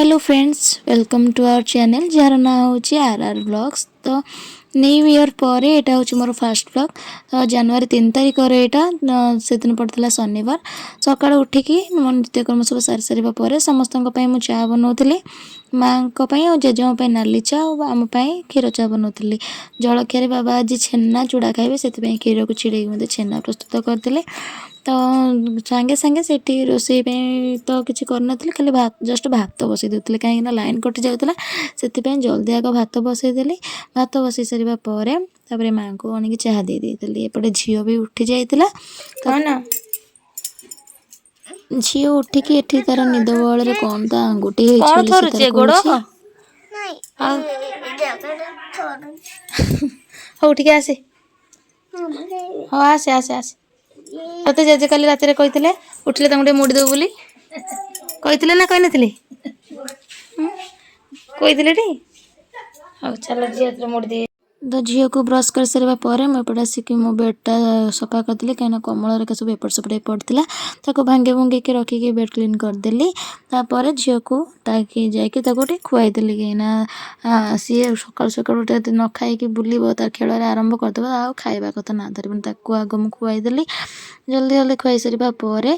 Hello friends, welcome to our channel, ଯାହାର ନାଁ ହେଉଛି ଆର୍ ଆର୍ ବ୍ଲଗ୍ସ। ତ ନ୍ୟୁ ଇୟର୍ ପରେ ଏଇଟା ହେଉଛି ମୋର ଫାଷ୍ଟ ବ୍ଲଗ୍। ତ ଜାନୁଆରୀ 3 ତାରିଖରେ ଏଇଟା, ସେଦିନ ପଡ଼ିଥିଲା ଶନିବାର। ସକାଳୁ ଉଠିକି ମୋ ନିତ୍ୟକର୍ମ ସବୁ ସାରି ସାରିବା ପରେ ସମସ୍ତଙ୍କ ପାଇଁ ମୁଁ ଚା ବନାଉଥିଲି। ମାଆଙ୍କ ପାଇଁ ଆଉ ଜେଜେଙ୍କ ପାଇଁ ନାଲି ଚା ଆଉ ଆମ ପାଇଁ କ୍ଷୀର ଚା ବନାଉଥିଲି। ଜଳଖିଆରେ ବାବା ଆଜି ଛେନା ଚୁଡ଼ା ଖାଇବେ, ସେଥିପାଇଁ କ୍ଷୀରକୁ ଛିଡ଼େଇକି ମୋତେ ଛେନା ପ୍ରସ୍ତୁତ କରିଥିଲେ। ତ ସାଙ୍ଗେ ସାଙ୍ଗେ ସେଠି ରୋଷେଇ ପାଇଁ ତ କିଛି କରିନଥିଲି, ଖାଲି ଭାତ, ଜଷ୍ଟ ଭାତ ବସେଇ ଦେଉଥିଲି, କାହିଁକିନା ଲାଇନ୍ କଟି ଯାଉଥିଲା। ସେଥିପାଇଁ ଜଲ୍ଦି ଆଗ ଭାତ ବସେଇଦେଲି। ଭାତ ବସେଇ ସାରିବା ପରେ ତାପରେ ମାଆଙ୍କୁ ଆଣିକି ଚାହା ଦେଇ ଦେଇଥିଲି। ଏପଟେ ଝିଅ ବି ଉଠି ଯାଇଥିଲା। ତ କଣ? ଝିଅ ଉଠିକି ଏଠି ତାର ନିଦ ବଳରେ କ'ଣ ତା ଆଙ୍ଗୁଠି ହେଇଛି କଣ ବୋଲି ସେ ଥରୁଛି ତାର ଏ ଗୋଡ? କହୁଛି। ଆଉ ହଉ, ଟିକେ ଆସେ। ହଉ, ଆସେ ଆସେ ଆସେ। ତତେ ଜେଜେ କାଲି ରାତିରେ କହିଥିଲେ, ଉଠିଲେ ତାଙ୍କୁ ଟିକେ ମୋଡ଼ି ଦେବୁ ବୋଲି। କହିଥିଲେ ନା କହିନଥିଲେ? ହୁଁ? କହିଥିଲେ ଟି। ହଉ ଚାଲ, ଝିଅ ହାତରେ ମୋଡ଼ି ଦିଏ। ତ ଝିଅକୁ ବ୍ରସ୍ କରିସାରିବା ପରେ ମୁଁ ଏପଟେ ଆସିକି ମୋ ବେଡ଼୍ଟା ସଫା କରିଦେଲି, କାହିଁକିନା କମଳ ହେରିକା ସବୁ ଏପଟ ସେପଟ ହେଇ ପଡ଼ିଥିଲା। ତାକୁ ଭାଙ୍ଗି ଭୁଙ୍ଗିକି ରଖିକି ବେଡ଼୍ କ୍ଲିନ୍ କରିଦେଲି। ତାପରେ ଝିଅକୁ ତାକି ଯାଇକି ତାକୁ ଟିକେ ଖୁଆଇଦେଲି, କାହିଁକିନା ସିଏ ସକାଳୁ ସକାଳୁ ଟିକେ ଯଦି ନ ଖାଇକି ବୁଲିବ, ତାର ଖେଳରେ ଆରମ୍ଭ କରିଦେବ, ଆଉ ଖାଇବା କଥା ନା ଧରିବନି। ତାକୁ ଆଗ ମୁଁ ଖୁଆଇଦେଲି। ଜଲ୍ଦି ଜଲ୍ଦି ଖୁଆଇ ସାରିବା ପରେ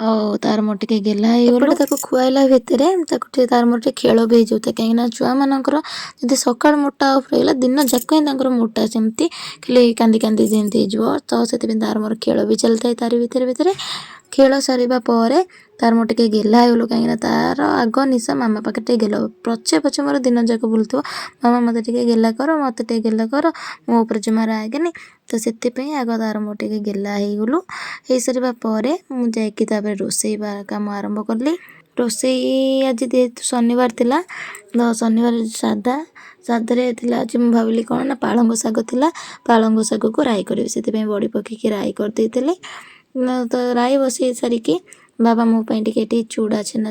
ଆଉ ତାର ମୋର ଟିକେ ଗେହ୍ଲା ହେଇଗଲୁ। ଏପଟେ ତାକୁ ଖୁଆଇଲା ଭିତରେ ତାକୁ ଟିକେ ତାର ମୋର ଟିକେ ଖେଳ ବି ହେଇଯାଉଥାଏ, କାହିଁକିନା ଛୁଆମାନଙ୍କର ଯଦି ସକାଳୁ ମୁଡ଼୍ଟା ଅଫ୍ ରହିଗଲା, ଦିନ ଯାକ ହିଁ ତାଙ୍କର ମୁଡ଼୍ଟା ସେମିତି ଖାଲି କାନ୍ଦି କାନ୍ଦି ଯେମିତି ହେଇଯିବ। ତ ସେଥିପାଇଁ ତାର ମୋର ଖେଳ ବି ଚାଲିଥାଏ ତାରି ଭିତରେ ଭିତରେ। ଖେଳ ସରିବା ପରେ ତାର ମୋର ଟିକେ ଗେହ୍ଲା ହେଇଗଲୁ, କାହିଁକିନା ତାର ଆଗ ନିଶା ମାମା ପାଖରେ ଟିକେ ଗେଲ। ପଛେ ପଛେ ମୋର ଦିନ ଯାକ ବୁଲୁଥିବ, "ମାମା, ମୋତେ ଟିକେ ଗେହ୍ଲା କର, ମୋତେ ଟିକେ ଗେହ୍ଲା କର, ମୋ ଉପରେ ଜମା ରାଗେନି।" ତ ସେଥିପାଇଁ ଆଗ ତାର ମୋର ଟିକେ ଗେହ୍ଲା ହେଇଗଲୁ। ହେଇସାରିବା ପରେ ମୁଁ ଯାଇକି ତାପରେ ରୋଷେଇ ବା କାମ ଆରମ୍ଭ କଲି। ରୋଷେଇ ଆଜି ଯେହେତୁ ଶନିବାର ଥିଲା, ତ ଶନିବାର ସାଧା। ସାଧାରେ ଥିଲା ଆଜି, ମୁଁ ଭାବିଲି କ'ଣ ନା ପାଳଙ୍ଗ ଶାଗ ଥିଲା, ପାଳଙ୍ଗ ଶାଗକୁ ରାଇ କରିବି। ସେଥିପାଇଁ ବଡ଼ି ପକେଇକି ରାଇ କରିଦେଇଥିଲି। ନା, ତ ରାଇ ବସେଇ ସାରିକି ବାବା ମୋ ପାଇଁ ଟିକେ ଏଠି ଚୁଡ଼ା ଛେନା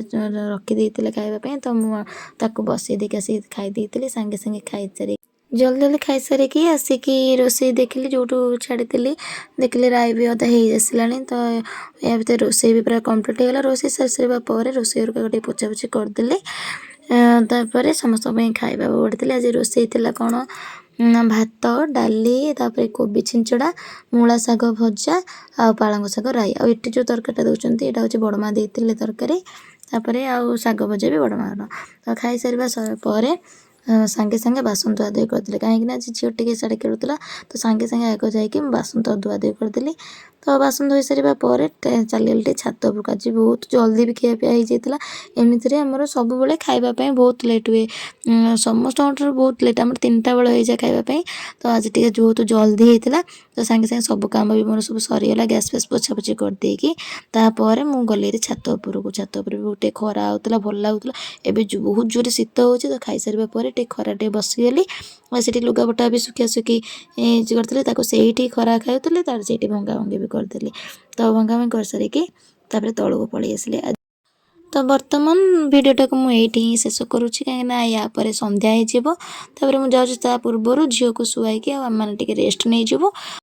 ରଖିଦେଇଥିଲେ ଖାଇବା ପାଇଁ। ତ ମୁଁ ତାକୁ ବସେଇ ଦେଇକି ଆସିକି ଖାଇ ଦେଇଥିଲି। ସାଙ୍ଗେ ସାଙ୍ଗେ ଖାଇସାରି, ଜଲ୍ଦି ଜଲ୍ଦି ଖାଇସାରିକି ଆସିକି ରୋଷେଇ ଦେଖିଲି, ଯେଉଁଠୁ ଛାଡ଼ିଥିଲି। ଦେଖିଲି ରାଇ ବି ଅଧା ହେଇ ଆସିଲାଣି। ତ ଏହା ଭିତରେ ରୋଷେଇ ବି ପୁରା କମ୍ପ୍ଲିଟ୍ ହେଇଗଲା। ରୋଷେଇ ସାରି ସାରିବା ପରେ ରୋଷେଇ ଘରକୁ ଟିକେ ପୋଛାପୋଛି କରିଦେଲି। ତାପରେ ସମସ୍ତଙ୍କ ପାଇଁ ଖାଇବା ବଢ଼ିଥିଲି। ଆଜି ରୋଷେଇ ଥିଲା କ'ଣ ନା ଭାତ, ଡାଲି, ତାପରେ କୋବି ଛିଞ୍ଚଡ଼ା, ମୂଳା ଶାଗ ଭଜା ଆଉ ପାଳଙ୍ଗ ଶାଗ ରାଇ। ଆଉ ଏଠି ଯେଉଁ ତରକାରୀଟା ଦେଉଛନ୍ତି, ଏଇଟା ହେଉଛି ବଡ଼ ମା ଦେଇଥିଲେ ତରକାରୀ। ତାପରେ ଆଉ ଶାଗ ଭଜା ବି ବଡ଼ ମାର। ତ ଖାଇସାରିବା ପରେ ସାଙ୍ଗେ ସାଙ୍ଗେ ବାସନ ଧୁଆ ଧୁଇ କରିଦେଲି, କାହିଁକିନା ଆଜି ଝିଅ ଟିକେ ସିଆଡ଼େ ଖେଳୁଥିଲା। ତ ସାଙ୍ଗେ ସାଙ୍ଗେ ଆଗ ଯାଇକି ମୁଁ ବାସନ ତ ଧୁଆ ଧୁଇ କରିଦେଲି। ତ ବାସନ ଧୋଇ ସାରିବା ପରେ ଚାଲିଗଲି ଟିକେ ଛାତ ଉପରକୁ। ଆଜି ବହୁତ ଜଲ୍ଦି ବି ଖିଆପିଆ ହେଇଯାଇଥିଲା। ଏମିତିରେ ଆମର ସବୁବେଳେ ଖାଇବା ପାଇଁ ବହୁତ ଲେଟ୍ ହୁଏ, ସମସ୍ତଙ୍କ ଠାରୁ ବହୁତ ଲେଟ୍ ଆମର, 3ଟା ବେଳ ହେଇଯାଏ ଖାଇବା ପାଇଁ। ତ ଆଜି ଟିକେ ଯେହେତୁ ଜଲ୍ଦି ହେଇଥିଲା, ତ ସାଙ୍ଗେ ସାଙ୍ଗେ ସବୁ କାମ ବି ମୋର ସବୁ ସରିଗଲା। ଗ୍ୟାସ୍ ଫ୍ୟାସ୍ ପୋଛାପୋଛି କରିଦେଇକି ତାପରେ ମୁଁ ଗଲି ହେରି ଛାତ ଉପରକୁ। ଛାତ ଉପରେ ବି ଟିକେ ଖରା ହେଉଥିଲା, ଭଲ ଲାଗୁଥିଲା। ଏବେ ବହୁତ ଜୋରେ ଶୀତ ହେଉଛି। ତ ଖାଇସାରିବା ପରେ ଟିକେ ଖରା ଟିକେ ବସିଗଲି ଆଉ ସେଠି ଲୁଗାପଟା ବି ଶୁଖିଆ ଶୁଖି କରିଥିଲି, ତାକୁ ସେଇଠି ଖରା ଖାଉଥିଲି। ତାପରେ ସେଇଠି ଭଙ୍ଗା ଭଙ୍ଗି ବି କରିଦେଲି। ତ ଭଙ୍ଗା ଭଙ୍ଗି କରିସାରିକି ତାପରେ ତଳକୁ ପଳେଇ ଆସିଲି। ତ ବର୍ତ୍ତମାନ ଭିଡ଼ିଓଟାକୁ ମୁଁ ଏଇଠି ହିଁ ଶେଷ କରୁଛି, କାହିଁକିନା ୟା ପରେ ସନ୍ଧ୍ୟା ହେଇଯିବ। ତାପରେ ମୁଁ ଯାଉଛି, ତା ପୂର୍ବରୁ ଝିଅକୁ ଶୁଆଇକି ଆଉ ଆମେମାନେ ଟିକେ ରେଷ୍ଟ ନେଇଯିବୁ।